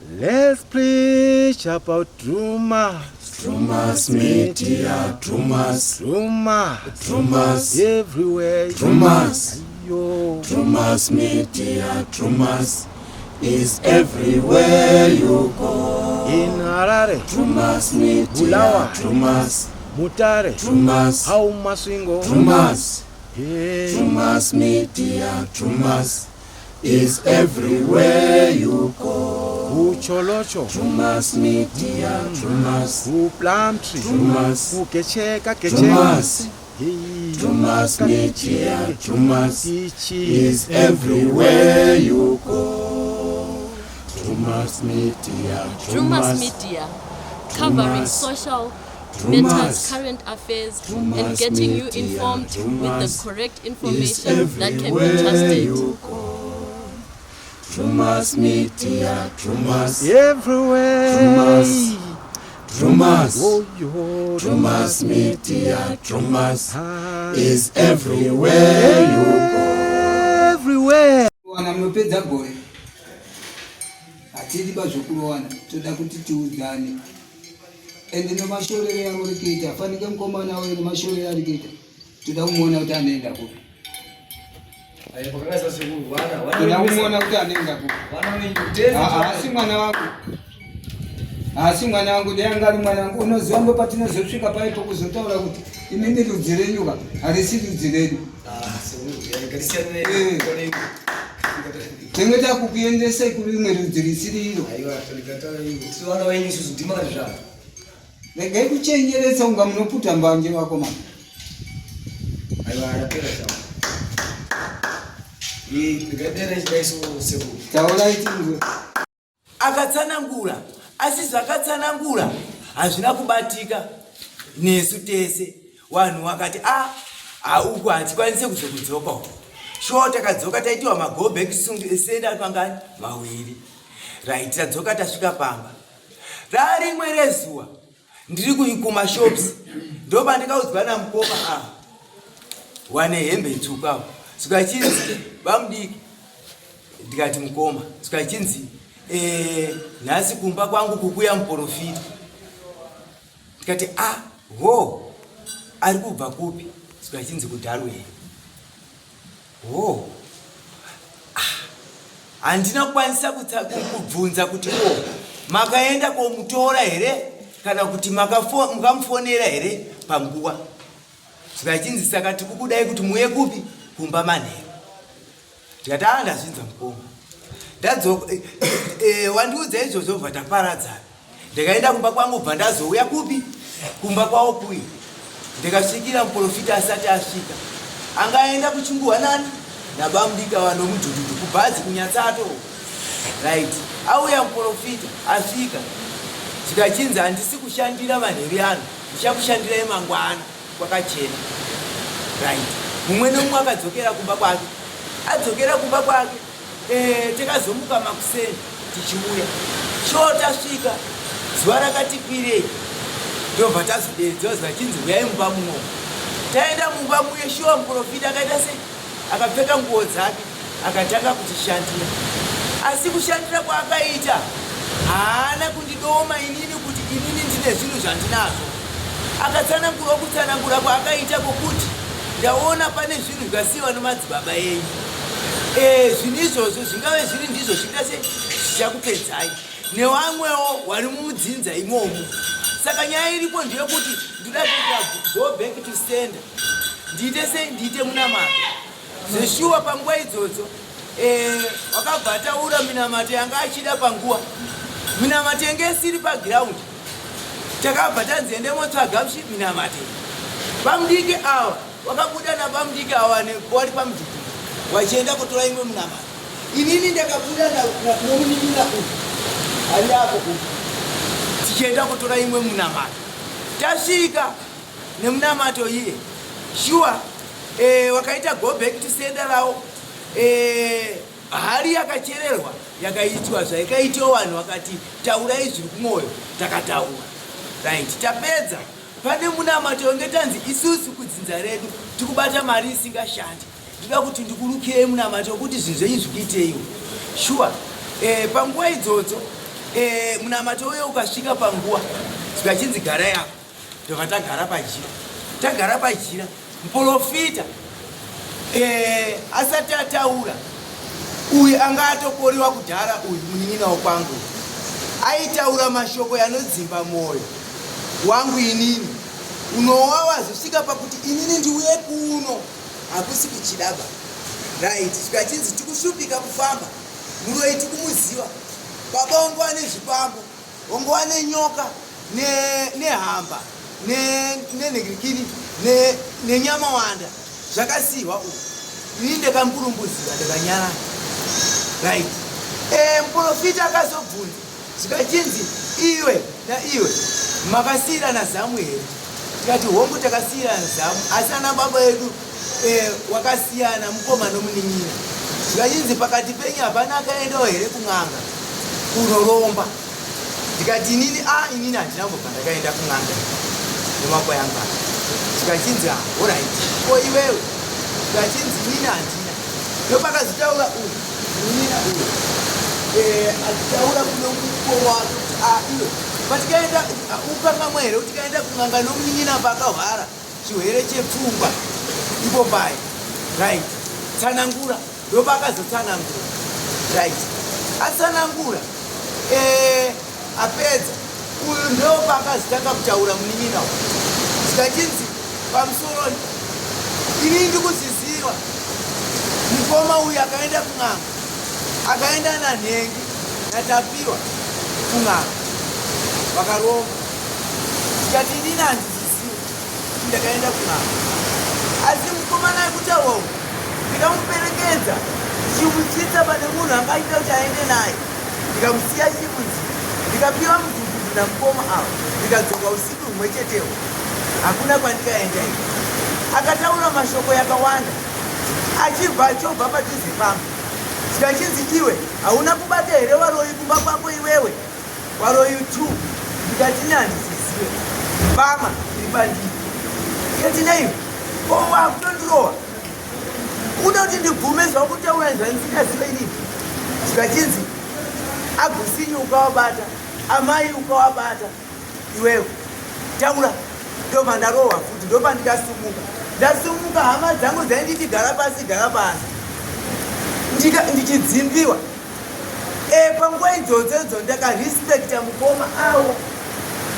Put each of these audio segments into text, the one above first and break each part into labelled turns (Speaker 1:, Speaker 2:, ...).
Speaker 1: Let's preach about Drewmas.
Speaker 2: Drewmas Media, Drewmas,
Speaker 1: Drewmas.
Speaker 2: Drewmas,
Speaker 1: Everywhere.
Speaker 2: Drewmas.
Speaker 1: Yo.
Speaker 2: Drewmas Media, Drewmas is everywhere you go.
Speaker 1: In Harare,
Speaker 2: Drewmas Media,
Speaker 1: Bulawayo.
Speaker 2: Drewmas,
Speaker 1: Mutare,
Speaker 2: Drewmas,
Speaker 1: How Masvingo.
Speaker 2: Drewmas,
Speaker 1: Hey.
Speaker 2: Drewmas Media, Drewmas is everywhere you go.
Speaker 1: KuTsholotsho,
Speaker 2: Drewmas Media, Drewmas,
Speaker 1: kuPlumtree,
Speaker 2: Drewmas,
Speaker 1: kuGetsheka Getsheka.
Speaker 2: Drewmas,
Speaker 1: Hey.
Speaker 2: Drewmas Media, Drewmas
Speaker 1: Tichi.
Speaker 2: is everywhere you go. Drewmas Media,
Speaker 3: Drewmas
Speaker 2: Drewmas,
Speaker 3: Media, covering
Speaker 2: Drewmas,
Speaker 3: social
Speaker 2: Drewmas,
Speaker 3: matters, current affairs, and
Speaker 2: Drewmas
Speaker 3: getting you
Speaker 2: Media,
Speaker 3: informed with the
Speaker 2: Drewmas
Speaker 3: correct
Speaker 2: is
Speaker 3: information that can be
Speaker 2: everywhere
Speaker 3: trusted.
Speaker 2: you go. Drewmas Media, Drewmas,
Speaker 1: Everywhere.
Speaker 2: Drewmas, Drewmas,
Speaker 1: Oh, yo.
Speaker 2: Drewmas Media, Drewmas
Speaker 1: Ah.
Speaker 2: is everywhere you go.
Speaker 1: Everywhere.
Speaker 4: Wana munopedza gore hatidi pazvokurowana, toda kuti tiudzane. Ende nemashorero amuri kuita, fanike mukomana uyo nemashorero ari kuita, toda kumuona kuti anoenda kupi. Toda kumuona kuti anoenda kupi. Haasi mwana wangu, haasi mwana wangu. Dai anga ari mwana wangu, unoziva ndo patinozosvika paipo kuzotaura kuti imimi rudzi renyuka harisi rudzi redu. Tinge takukuendesai kurimwe rudzi risiri iro. Regai kuchenjeretsa kunga munoputa mbanje, vakomana. Taurai tinzwe.
Speaker 5: Akatsanangura, asi zvakatsanangura hazvina kubatika nesu tese. Vanhu vakati a a uku hatikwanise kuzokudzoka uku. Shuwa takadzoka, taitiwa mago back sender pangani mawiri, right? Tadzoka, tasvika pamba, rarimwe rezuva ndiri kumashops, ndopandikaudzwa namukoma ava wane hembe tsvuku avo, zvikachinzi, "Vamudiki." Ndikati, "Mukoma." Zvikachinzi, "Nhasi kumba kwangu kukuya muprofita." Ndikati, "A ho, ari kubva kupi?" Zvikachinzi, "KuDarwin." Ho, ah, handina kukwanisa kubvunza kuti o makaenda komutora here kana kuti mukamufonera here panguva. Zvikachinzi, "Saka tikukudai kuti muye kupi? Kumba manheru." Ndikati, "A, ndazvinzwa mukoma." Ndadzoka, wandiudza izvozvo, bva taparadzana. Ndikaenda kumba kwangu, bva ndazouya kupi? Kumba kwavo kuyi. Ndikasvikira muprofita asati asvika, angaenda kuchinguva nani nabamudika vanomudhudhudhu kubhazi kunyatsato, right? Auya muprofita, asvika, zvikachinzi, "Handisi kushandira manheru ano, ndichakushandirai mangwana kwakachena." Right, mumwe nemumwe akadzokera kumba kwake. Adzokera kumba kwake, takazomuka makuseni tichiuya. Sho tasvika zuva rakati kwirei, ndobva tazodedzwa, zvachinzi, "Uyai mumba muno." Taenda mumba muye, shuwa muprofita akaita sei? Akapfeka nguo dzake, akatanga kutishandira. Asi kushandira kwaakaita, haana kundidoma inini kuti inini ndine zvinhu zvandinazvo. Akatsanangura, kutsanangura kwaakaita kwokuti, "Ndaona pane zvinhu zvakasiyiwa nemadzibaba enyu. Zvinhu izvozvo zvingave zviri ndizvo zviita se zvichakupedzai nevamwewo vari mudzinza imomo. Saka nyaya iripo ndeyekuti ndoda kuita go back to sender, ndiite sei? Ndiite munamato." Zveshuwa panguva idzodzo wakabva ataura minamato yanga achida. Panguva minamato yange isiri pagiraundi, takabva tanzi, "Ende motsvaga minamato." Pamudiki ava wakabuda napamudiki ava wari pamudhudhu wachienda kutora imwe munamato. Inini ndakabuda nomunin'ina uyu ari apo uyu, tichienda kutora imwe munamato. Tasvika nemunamato iye, shuwa wakaita go back to sender ravo. Hari yakachererwa yakaitwa zvaikaitiwa, vanhu vakati, "Taurai zviri kumwoyo." Takataura, right? Tapedza, pane munamato wange tanzi isusu kudzinza redu tikubata mari isingashandi, ndoda kuti ndikurukirei munamato wekuti zvinhu zvenyu zvikuiteiwo. Shuwa panguva idzodzo E, munamato uye ukasvika panguva zvikachinzi garai apa, ndobva tagara pajira. Tagara pajira, muprofita e, asati ataura, uyu anga atokoriwa kudhara, uyu munin'ina wokwangu aitaura mashoko yanodzimba mwoyo wangu inini, unowa wazosvika pakuti inini ndiuye kuno hakusi kuchidaba. Right, zvikachinzi tikushupika kufamba, muroyi tikumuziva, baba wangu ane zvikwambo, wangu ane nyoka nehamba nenhingirikiri nenyama wanda zvakasiyiwa uku. Ini ndakamburumbuziva, ndakanyarara. Right, muprofita akazobvunza, zvikachinzi iwe naiwe makasiyirana zamu here? Tikati hongu, takasiyirana zamu, asi ana baba edu wakasiyana, mukoma nomunin'ina. Zvikachinzi pakati penyu hapana akaendawo here kun'anga kunoromba? Ndikati inini, a inini handina kumbobva ndakaenda kun'anga nemako yangu aya. Zvikachinzi a alright, ko iwewe? Zvikachinzi inini handina. Ndopakazotaura uyu munin'ina uyu achitaura kune mukoma wake kuti a iwe, patikaenda ukangamwa here kuti tikaenda kun'anga nomunin'ina paakahwara chirwere chepfungwa ipo pai? Right, tsanangura. Ndopakazotsanangura. Right, atsanangura, apedza uyu, ndopakazotanga kutaura munin'ina uyu, zvikachinzi pamusoro ini ndikuziziva mukoma uyu akaenda kun'anga, akaenda nanhengi naTapiwa kun'anga vakaromba. Tikati inini handiziziva kuti ndakaenda kun'anga, asi mukomana aikutaura uyu ndikamuperekedza ndichimutsitsa pane munhu angaita kuti aende naye, ndikamusiya chikunzira, ndikapiwa mudhudhudhu namukoma avo, ndikadzoka usiku humwe chetewo, hakuna kwandikaenda. Ii akataura mashoko yakawanda achibva achobva padhuze pangu. Zvikachinzi iwe hauna kubata here varoyi kumba kwako iwewe, varoyi 2? Ndikati nyandizizive, mbama iri pandiri. Tikati naiwe ko wakutondirowa, uda kuti ndibvume zvakutaura zvandisingazive inini? Zvikachinzi agusinyi ukawabata, amai ukawabata iwewe, taura. Ndobva ndarohwa futi, ndobva ndikasumuka. Ndasumuka, hama dzangu dzainditi gara pasi, gara pasi, ndichidzimbiwa. Panguva idzodzo idzo ndakarespekta mukoma avo,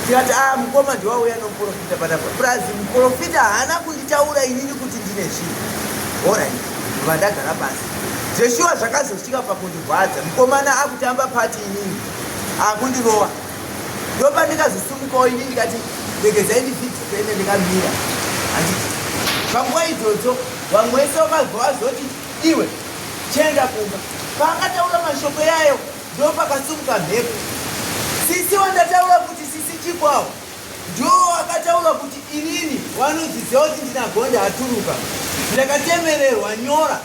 Speaker 5: ndikati a mukoma ndiwauya nomuprofita panapa, plus muprofita haana kunditaura inini kuti ndine zvinhu. Alright, ndobva ndagara pasi. Zveshuwa zvakazosvika pakundirwadza, mukomana akutamba pati, inini akundirova. Ndopa ndikazosumukawo ini, ndikati regedzai ndizvidefende. Ndikamira, handiti? Panguva idzodzo vamwe vese vakabva vazoti iwe chienda kumba. Paakataura mashoko yayo, ndopakasumuka mhepo. Sisi wandataura kuti sisi Chikwawo ndo akataura kuti inini vanozviziva kuti ndinagonda aturuka, ndakatemererwa nyora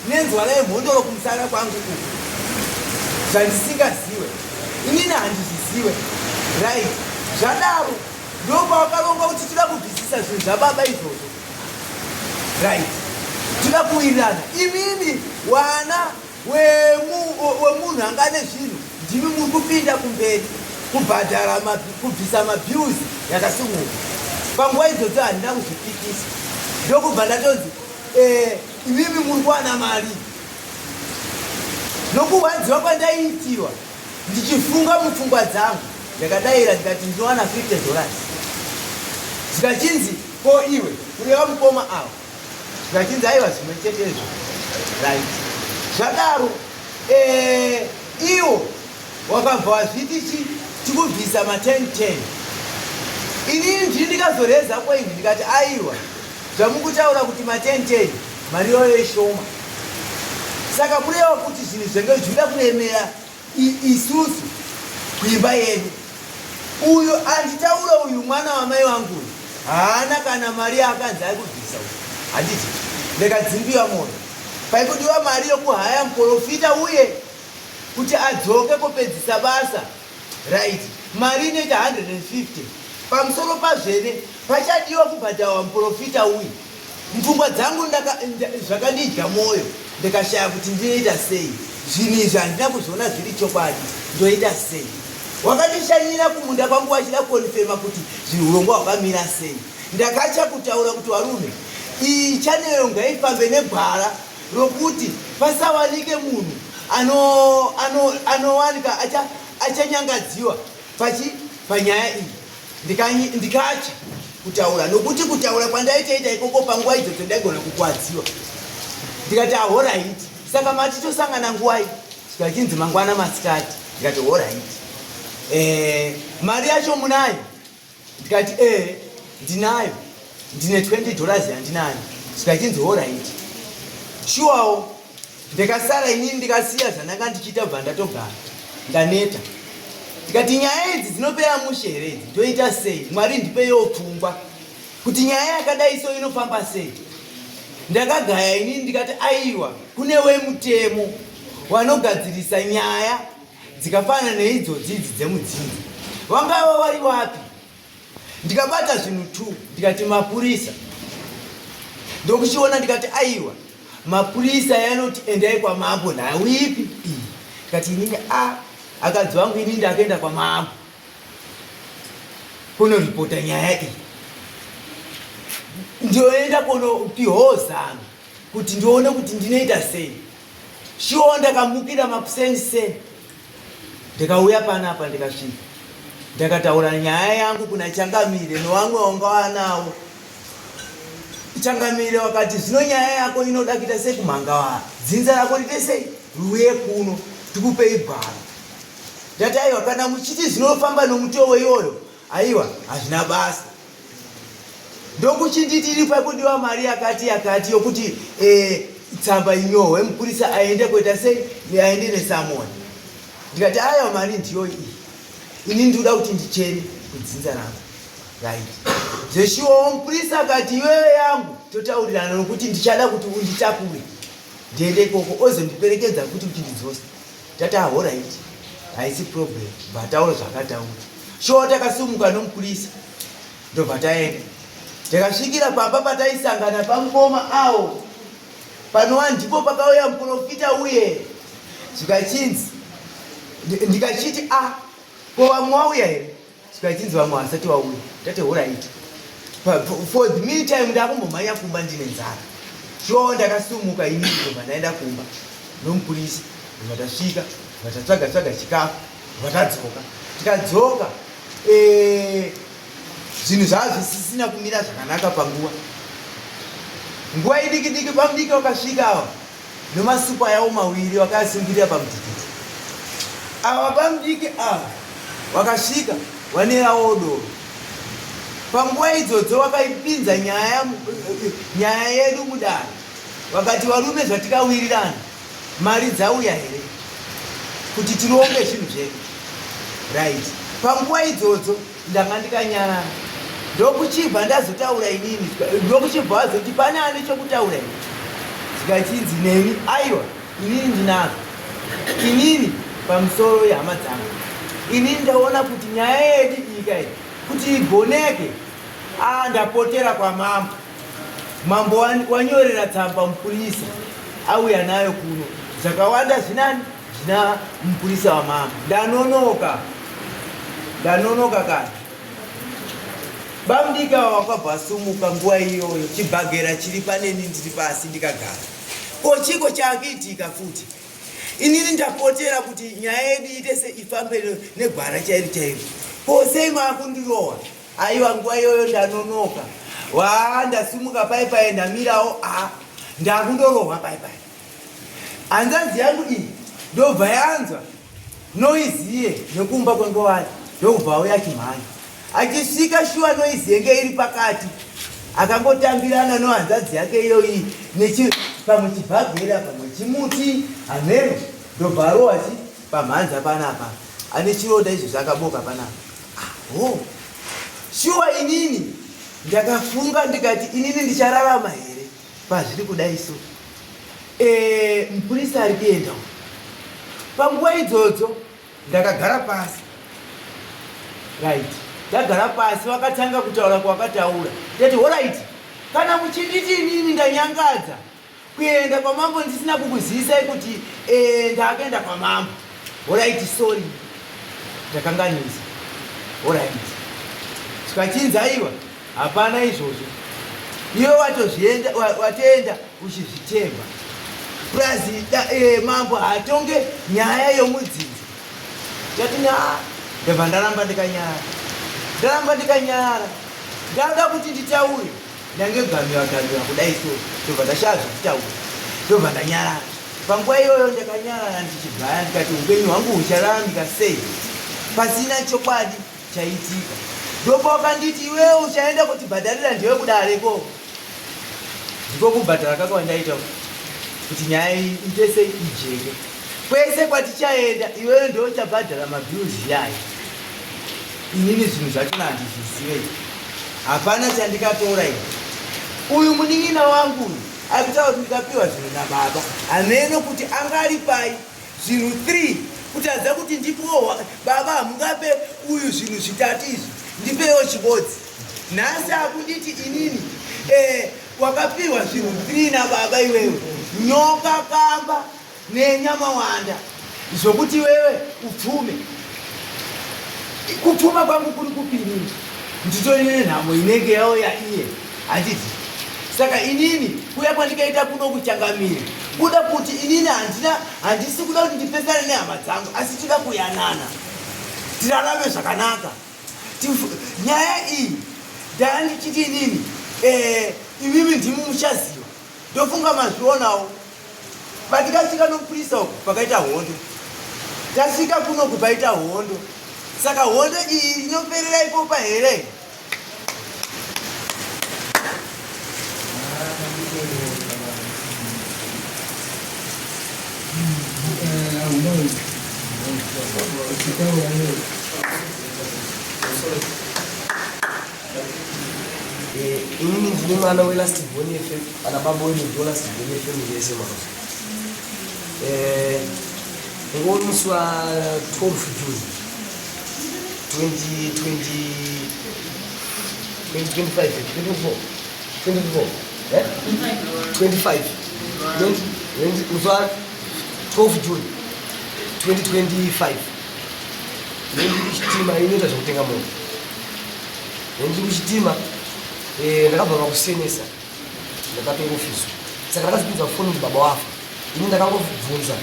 Speaker 5: nenzwara yemhondoro kumusana kwangu uku zvandisingaziwe, inini handizviziwe. Right, zvadaro ndopawakaronga kuti toda kubvisisa zvinhu zvababa izvozvo. Right, toda kuwirirana, imimi wana wemunhu anga ane zvinhu, ndimi muri kupinda kumberi kubhadhara kubvisa mabills yakasumuka. Panguva idzodzo handina kuzvipikisa, ndokubva ndatonzi imimi muri kuwana mari. Nokurwadziwa kwandaiitiwa, ndichifunga mupfungwa dzangu, ndakadayira ndikati ndinowana $50. Zvikachinzi ko iwe, kureva mukoma ava? Zvikachinzi aiwa, zvimwe chetezvo. Right, zvadaro iwo wakabva wazviti chi tikubvisa ma10 10. Inini ndini ndikazoreza kweini, ndikati aiwa, zvamukutaura kuti ma10 10, mari iyoyo ishoma, saka kureva kuti zvinhu zvenge zvichida kuremera isusu kuimba yedu. Uyu anditaura uyu mwana wamai vangu uyu haana kana mari yaakanzi ari kubvisa uyu, handiti? Ndakadzimbiwa mwoyo. Paikudiwa mari yokuhaya muprofita uye kuti adzoke kupedzisa basa. Right, mari inoita 150. Pamusoro pazvene pachadiwa kubhadharwa muprofita uyu. Mupfungwa dzangu zvakandidya mwoyo, ndikashaya kuti ndinoita sei. Zvinhu izvi handina kuzviona zviri chokwadi, ndoita sei? Wakandishanyira kumunda kwangu wachida kukonfema kuti zvinhu urongwa hwakamira sei. Ndakatya kutaura kuti varume, iyi chanel ngaifambe negwara rokuti pasawanike munhu anowanika achanyangadziwa pachi panyaya iyi. Ndikatya kutaura nokuti kutaura kwandaitoita ikoko panguva idzodzo ndaigona kukwadziwa. Ndikati ahoraiti, saka mati tosangana nguwai? Zvikachinzi mangwana masikati. Ndikati horaiti, mari yacho munayo? Ndikati ndinayo, ndine $20 yandinayo. Zvikachinzi horaiti, shuwawo. Ndikasara inini, ndikasiya zvandanga ndichiita, bva ndatogara ndaneta. Ndikati nyaya idzi dzinopera mushe here idzi? Ndoita sei? Mwari ndipeiwo pfungwa kuti nyaya yakadai so inofamba sei. Ndakagaya inini, ndikati aiwa, kune wemutemo vanogadzirisa nyaya dzikafanana neidzodzi idzi dzemudzinza, vangava vari wapi? Ndikabata zvinhu two, ndikati mapurisa. Ndokuchiona, ndikati aiwa, mapurisa yanoti endai kwamambo. Nhau ipi iyi? Ndikati inini a akadzi wangu, inini ndakaenda kwamambo kunoripota nyaya iyi, ndoenda kunopiwawo zano kuti ndione kuti ndinoita sei. Shuwa, ndakamukira makuseni seni, ndikauya panapa, ndikasvika, ndakataura nyaya yangu kuna Changamire nevamwe vanga vanawo. Changamire wakati, zvino nyaya yako inoda kuita sei kumhangawara, dzinza rako riite sei, riuye kuno tikupei gwaro. Ndati aiwa, kana muchiti zvinofamba nomutoo iwoyo, aiwa, hazvina basa. Ndokuchinditi iri pakudiwa mari yakati yakati yokuti tsamba inyohwe, mupurisa aende kuita sei, aende nesamoni. Ndikati aiwa, mari ndiyo iyi, ini ndinoda kuti ndichene kudzinza rangu. Right, zveshuwawo mupurisa akati iwewe yangu totaurirana, nokuti ndichada kuti unditakure ndiende ikoko, ozondiperekedza futi uchindidzosa. Tati ahoraiti, haisi problem. Bvataura zvakataura. Shuwa, takasumuka nomupurisa, ndobva taenda, takasvikira pamba pataisangana pamukoma awo, panova ndipo pakauya muprofita uye. Zvikachinzi, ndikachiti, a ko vamwe wauya here? Zvikachinzi vamwe vasati vauya. Tati horaiti, for the meantime ndakumbomhanya kumba, ndine nzara. Shuwa, ndakasumuka inini, ndobva ndaenda kumba nomupurisa, ndobva tasvika, ndobva tatsvaga tsvaga chikafu, ndobva tadzoka. Tikadzoka, zvinhu zvava zvisisina kumira zvakanaka. Panguva nguva idiki diki, pamudiki wakasvika ava nemasuku ayawo mawiri, vakayasungirira pamudhudhudhu. Ava pamudiki ava wakasvika wanerawo doro. Panguva idzodzo wakaipinza nyaya yedu mudare, vakati, varume, zvatikawirirana, mari dzauya here kuti tironge zvinhu zvedu? Right, panguva idzodzo ndanga ndikanyarara, ndokuchibva ndazotaura inini, ndokuchibva vazoti pane ane chokutaura here? Zvikachinzi neni, aiwa, inini ndinazvo. Inini pamusoro yehama dzangu, inini ndaona kuti nyaya yedu iyi kai kuti igoneke, a ndapotera kwamambo. Mambo wanyorera tsamba mupurisa, auya nayo kuno. Zvakawanda zvinani zvina mupurisa wamambo. Ndanonoka, ndanonoka kana bamudika wakabva asumuka nguva iyoyo, chibhagera chiri paneni, ndiri pasi ndikagara. Ko chiko chaakuitika futi? Inini ndapotera kuti nyaya yedu iite se ifambe negwara chairo chairo, ko sei maakundirohwa? Aiwa, nguva iyoyo ndanonoka wa, ndasimuka pai pai, ndamirawo, a ndakundorohwa pai pai. Hanzvadzi yangu iyi ndobva yanzwa noise iye nekumba kwengowani, ndokubva auya achimhanya. Achisvika, shuwa noise yenge iri pakati, akangotambirana nohanzvadzi yake iyoyi pamwe chibhagera, pamwe chimuti, hameno, ndobva arohwa chi pamhanza panapa, ane chironda izvo zvakaboka panapa. Aho, shuwa inini ndakafunga, ndikati inini ndichararama here pazviri kudai so? Mupurisa ari kuenda uyu. Panguva idzodzo ndakagara pasi. Right, ndagara pasi, vakatanga kutaura kwakataura. Ndati horaiti, kana muchinditi inini ndanyangadza kuenda kwamambo ndisina kukuzivisai kuti ndakaenda kwamambo, horaiti, sorry. Takanganisa. Alright. Zvikachinzi aiwa hapana izvozvo. Iwe watozvienda watoenda uchizvitemba. Plus mambo haatonge nyaya yomudzinza. Tati na ndabva ndaramba ndikanyarara. Ndaramba ndikanyarara. Ndada kuti nditaure. Ndange gamiwa gamiwa kudai so. Ndobva ndashaya zvekutaura. Ndobva ndanyarara. Panguva iyoyo ndakanyarara ndichibvaya ndikati upenyu hwangu huchararamika sei pasina chokwadi chaitika. Ndopawakanditi iwewe uchaenda kutibhadharira ndiwe kudare ko. Ndiko kubhadhara kako wandaita kuti nyaya iyi ite sei ijeke. Kwese kwatichaenda iwewe ndiwe uchabhadhara mabills yayo. Inini zvinhu zvachona handizvizive. Hapana chandikatora ini. Uyu munin'ina wangu uyu Aikutaura kuti ndikapiwa zvinhu nababa hameno kuti anga ari pai zvinhu 3 kutadza kuti ndipiwo baba hamungape uyu zvinhu zvitatu izvi ndipewo chibodzi nhasi akunditi inini eh, wakapiwa zvinhu 3 nababa iwewe nyoka kamba nenyamawanda zvokuti iwewe upfume. Kupfuma kwangu kuri kupi inini? Nditori nenhamo inenge yauya iye, handiti? Saka inini kuya kwandikaita kuno kuchangamire kuda kuti inini handina handisi kuda kuti ndipesane nehama dzangu, asi tinoda kuyanana tirarame zvakanaka. Nyaya iyi ndanga ndichiti inini eh, imimi ndimi muchaziva, ndofunga mazvionawo. Patikasvika nomupurisa uku pakaita hondo. Tasvika kunoku paita hondo. Saka hondo iyi inoperera ipopa here?
Speaker 6: Eh, inini ndine mwana welast born yefem ana baba wenyu ndiwo last born yefamily yese mama eh, ngori musi wa 12 June 2020 2025 24 24 eh 25 20 musi wa 12 June 2025 ndiri kuchitima inoita zvekutenga mombe ndiri kuchitima eh, ndakabva vakusenesa ndakatongofiswa saka ndakazopinza foni kuti baba wafa ini ndakangobvunza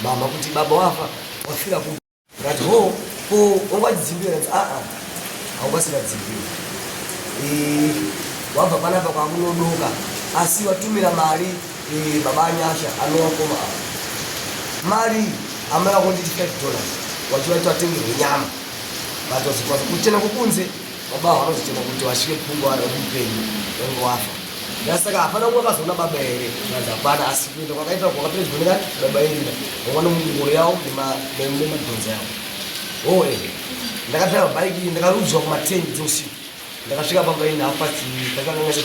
Speaker 6: mama kuti baba wafa wafira ku ndikati ho ko wangadzimbira ndati aa haungasingadzimbiwa eh, wabva panapa kwakunodoka asi watumira mari eh, baba anyasha anowakoma ava mari amai vako nditi 5 dollars wachivaita vatengerwe nyama but wazokwanisa kuchena kwokunze baba avo vanozochena kuti vasvike pfungwa vari mupenyu vange wafa ndasaka hapana umwe akazoona baba here zvanzi hapana asi kuenda kwakaita kwakapedzwa nekati baba erina vamwe nomungoro yavo nemadhonza yavo oh eh ndakadriva bhaiki ndakarudzwa kuma 10 dzeusiku ndakasvika pamba ini half past ndakangangasa 12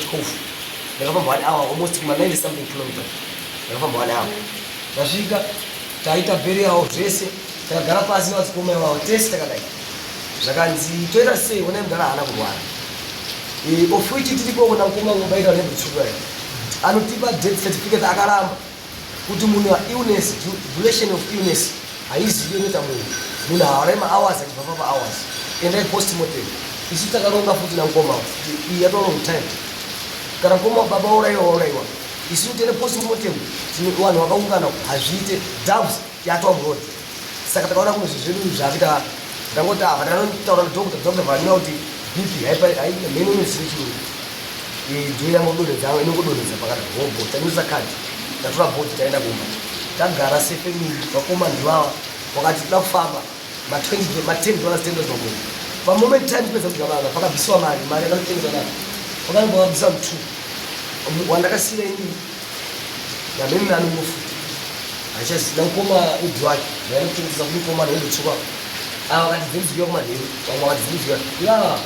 Speaker 6: ndakafamba one hour almost kuma 90 something kilometers ndakafamba one hour ndasvika taita burial zvese takagara pasi nevadzikoma ivavo tese takadai zvakanzi toita sei onai mudhara haana kurwara eh, of which tiri kuona mukoma ngobaita nebutsuka anotipa death certificate akaramba kuti munhu illness duration of illness haizivi inoita munhu munhu haare mahours achibva papa hours endai postmortem isu takaronga futi namukoma kuti iyi yatova long time kana mukoma baba wauraiwa wauraiwa isu tiende postmortem vanhu vakaungana hazviite doves yatova muroad saka takaona kuti zvinhu zvedu zvakuita ndangoti apa ndanotaura nadoctor doctor vanyora kuti bp mheno inozive chirungu ndiyo yangodonhedza inongodonhedza pakati hobho tanyoresa kadhi tatora bhodhi taenda kumba tagara sefamily vakoma ndivava wakati toda kufamba ma10 dollars 10 dollars pamunhu pamoment time tipedza kudya baba pakabvisiwa mari mari yakanotengeswa nani wakange wakabvisa mutu wandakasiira inini nameme anomufu haichaziva mukoma udzi wake vainotengesa kumukoma nehembetsuka ava vakati dzinziviwa kumanheru vamwe vakati dzinziviwa ivava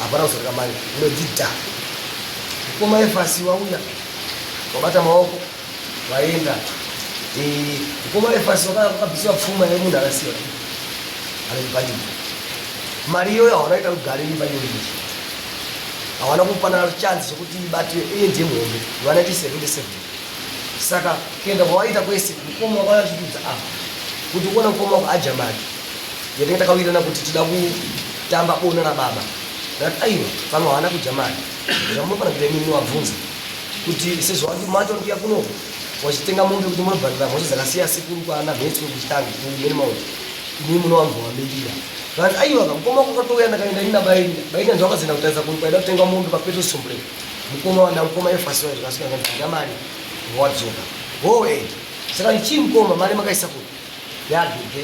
Speaker 6: hapana kuzoreka mari mwedzi dha mukoma efasi wauya wabata maoko vaenda eh, mukoma efasi wakabvisiwa pfuma yemunhu akasiya anozibhandika mari iyoyo hawana kuita rugare imba iyoyo hawana kupanana chance chekuti ibatwe iye ndiye muhombe wa 1977 saka kuenda kwawaita kwese mukoma wakauya achikudza apa kuti uona mukoma wako adya mari Yatinge takawirirana kuti tida kutamba bona nababa. Ndakati aiwa, pamwe haana kudya mari. Zvamunofanira kuita imimi wabvunza kuti sezvo macho kuya kunoko wachitenga mombe kuti munobhadhara mhosva dzakasiya sekuru kwana mhetsi kuchitangi kumene mauti imimi munowanzovamirira. Vanzi aiwa ka mukoma wako akatouya ndakaenda ini nabairina bairina ndiwo akazoenda kutarisa kuni kwaida kutenga mombe papetrol sombre mukoma wana mukoma efasi wayo zvakasvika nganzi kudya mari wadzoka hoe saka chii mukoma mari makaisa kupi yagege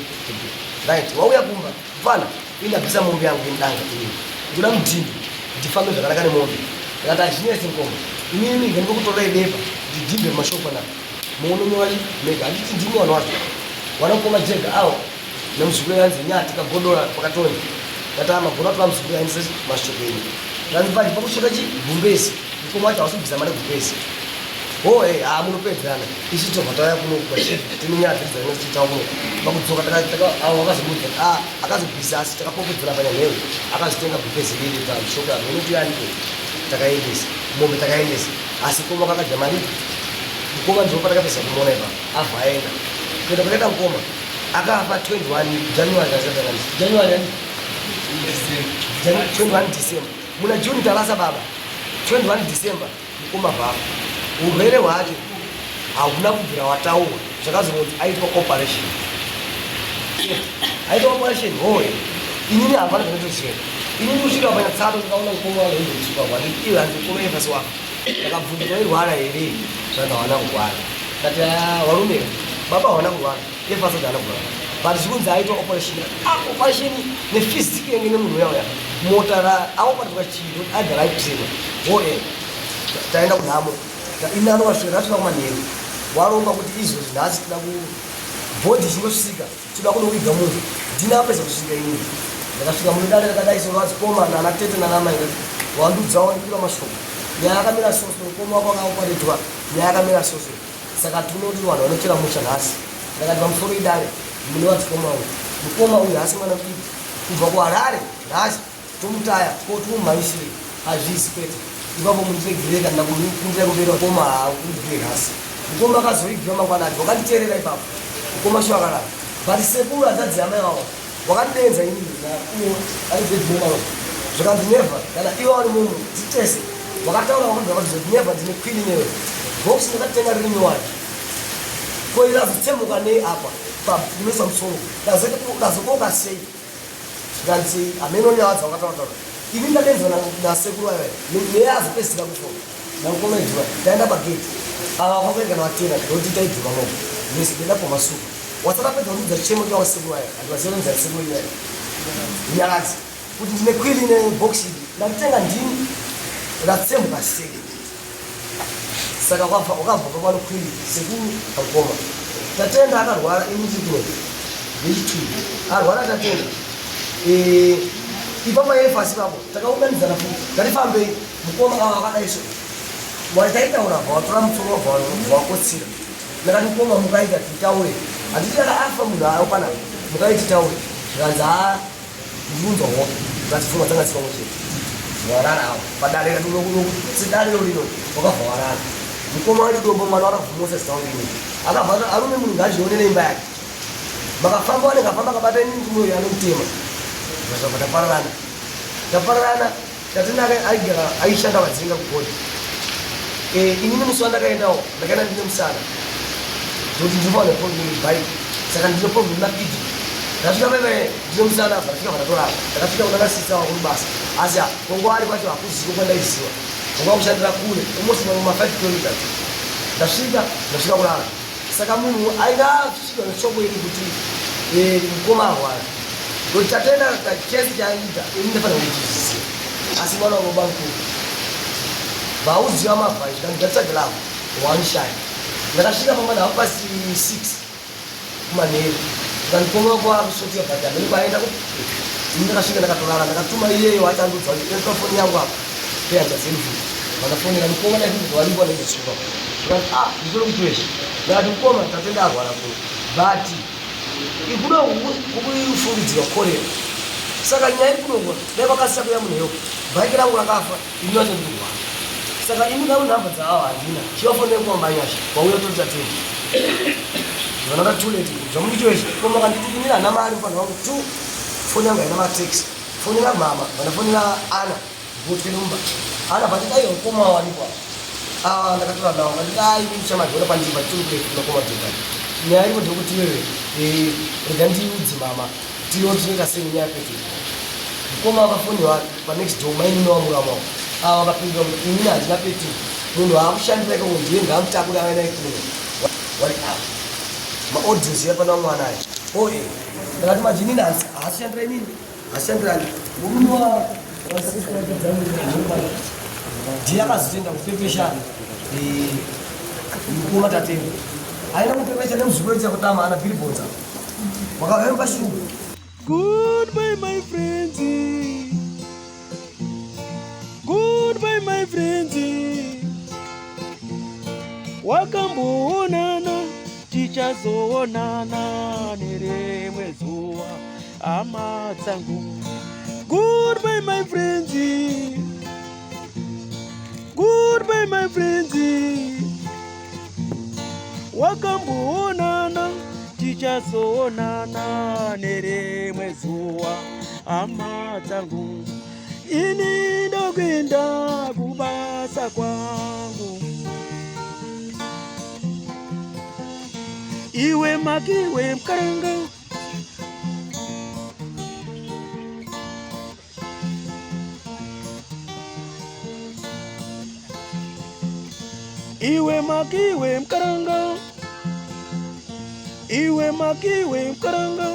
Speaker 6: right wauya kumba mfana indabvisa mombe yangu indanga ini ndoda mudhindi ndifambe zvakanaka nemombe ndakati hazvinetsi mukoma inini ndinokutorai bepa ndidhinde mumashoko anapa muononyora mega handiti ndimi vanhu wacho wana mukoma jega awo nemuzukuru yanzi nyati kagodora pakatoni ndati amagona tora muzukuru yaendese mashoko enyu ndanzi pachi pakushota chi gumbezi mukoma wacho hausi kubvisa mari gumbezi ho e ha munopedzerana isu tobva tauya kuno tine nyaya dzedu dzatinenge tichitaura kuno pakudzoka avo vakazomudza a akazobvisa asi takapopedzera panyanhewe akazitenga gumbezi riri pamushoka munotiyani takaendesa mombe takaendesa asi mukoma kakadya mari mukoma ndipo patakapedza kumuona ipapo abva aenda kuenda kwakaita mukoma akafa 21 January January 21 December muna June tarasa baba 21 December mukoma baba urwere hwake hauna kubvira wataurwa zvakazonzi aitwa operation aitwa operation hoye inini hapana zvinotoziva inini kusvika panyatsato ndikaona mukoma wangu wanditi iwe hanzi mukoma efasi wako ndakabvunza wairwara here zvanzi hawana kurwara ndati ah, warume baba hawana kurwara efasi haana kurwara but zvikunzi aitwa operation ah, operation nefiziki yenge nemunhu uya uya mota ra aopatirwa chii agara aitrena hoye taenda kunhamo inano wasvika tasvika kumanheru waronga kuti izvozvi nhasi tida ku bhodhi ichingosvika Tinoda kunoviga munhu ndini apedza kusvika ini ndakasvika mune dare rakadai so vadzikoma nana tete nana mai wandudzawo ndikura mashoko nyaya yakamira soso mukoma wako akaoparetwa nyaya yakamira soso saka tinoti vanhu vanochera musha nhasi ndakati pamusoro idare mune vadzikoma uyu mukoma uyu hasi mwana mudiki kubva kuharare nhasi Tomutaya ko tomumhanyisirei hazvisi kwete ipapo mundiregerere kana kundira kumberi mukoma haakubve nhasi mukoma akazoigiwa mangwana acho wakanditeerera ipapo mukoma sho akarara but sekuru hanzvadzi yamai vavo wakandidenza ini aibedmomalo zvikanzi never kana iwe wari mumwe titese wakataura wakabva vakazoti never ndine kwini newe box ndakatenga riri nyowani ko irazotsemuka nei apa pakunoisa musoro ndazokoka sei Zvikanzi hameno nyaya dzawakataura taura. Ini ndakenzwa nasekuru vaya neye azopedzisira kufona. Namukoma Edward taenda pagate. Ava vakakuenda kana vatena ndokuti taidhuka mogo. Yes ndenda pomasuku. Wasati apedza kundiudza chichemo chawo sekuru vaya. Handivaziva kunzi sekuru vaya. Nyaradzi kuti ndine kwili nebox iri ndalitenga ndini ratsemuka sei. Saka wakabva wakabva kwili sekuru kamukoma. Tatenda akarwara ini ndiri kuno. Vechituru arwara Tatenda. Eh, ipapo yefasi papo takaunganidzana futi ngatifambei mukoma ava akadai so waitaitaura bva watora musoro wabva wakotsira ndakati mukoma mukaita titaure handiti kana afa munhu ayo panapa mukai titaure zvikanzi haa Ndunzwa hope but pfungwa dzanga dziri pamwe chete. Warara awo padare sedariro rino wakabva warara. Mukoma wedu dombo mwana wakabvumosa zita wangu ini. Akabva arume munhu ngaazvionere imba yake. Makafamba wanenge afamba akabata ini ndimoyo anomutema. Zvabva tapararana. Tapararana Tatenda aigara aishanda vadzinga kugodi. Eh, inini musi wandakaendawo ndakaenda ndine musana. Ndoti ndinofanira neproblem bike. Saka ndine problem nakidney. Ndasvika paipai ndine musana apa ndasvika pandatorara. Ndakasvika kuna nasista wangu kubasa. Asi kongo ari kwacho hakuziko kwandaiziva. Kongo kushandira kure almost ma 5 kilometers. Ndasvika ndasvika kurara. Saka munhu ainga asvika neshoko iri kuti eh, mukoma arwara. Kuti Tatenda chese chaaiita ini ndafanira kuchiziva. Asi mwana wababa mukuru vauziva mabva izvi kana ndatsvaga lavo wanishaya. Ndakasvika pamba half past 6 kumanheru. Ndikandikoma wako akusotira but hamene kwaenda ku ini ndakasvika ndakatorara ndakatuma iyeyo achandudza kuti enda foni yangu apa peyanza dzenvura vakafonera mukoma ndaiti varipo anenge Ndikati ah nditoro kuchechi. Ndakati mukoma Tatenda arwara kuno. But ikuda kukufungidzirwa cholera. Saka nyaya iri kuno dai kwakasisa kuya munhu yoko. Bhaiki rangu rakafa ini wacho ndiri kurwara. Saka ini ndau nhamba dzaavo handina. Chivafonere kwa Manyasha wauya toti Tatenda. Zvanoda too late. Zvamuri kuchechi. Mukoma kanditukumira hana mari mufana wangu tu. Foni yangu haina matext. Fonera mama, vandafonera Ana, gotwe numba. Ana vati dai mukoma wawanikwa. Ah, ndakatora nawo vati dai muchamadhona pandiri patiri kure kunakoma dhona. Nyaya iripo ndeyekuti iwewe eh, rega ndiudze mama tione tinoita sei nenyaya yepetrol. Mukoma vakafonera panext door mainini wamurama wavo. Ava vakapindura kuti inini handina petrol. Munhu aakushandira ikoko ndiye ngaamutakure auye naye kuno. Wari apa. Maaudios yapana mwana aya. Oh eh. Ndakati manje inini haashandira inini. Haashandira murume wa ndiye akazotoenda kupepesha eh, mukoma Tatenda. Aina kupepesha nemuzukuru chakutama ana billboards. Wakavemba shuku.
Speaker 1: Goodbye, my friends. Goodbye, my friends. Wakamboonana, tichazoonana nerimwe zuva, hama dzangu. Goodbye, my friends. Goodbye, my friends. Wakamboonana, tichazoonana nerimwe zuva, hama dzangu. Ini ndokuenda kubasa kwangu. Iwe makiwe mkaranga. Iwe makiwe mkaranga. Iwe makiwe mkaranga.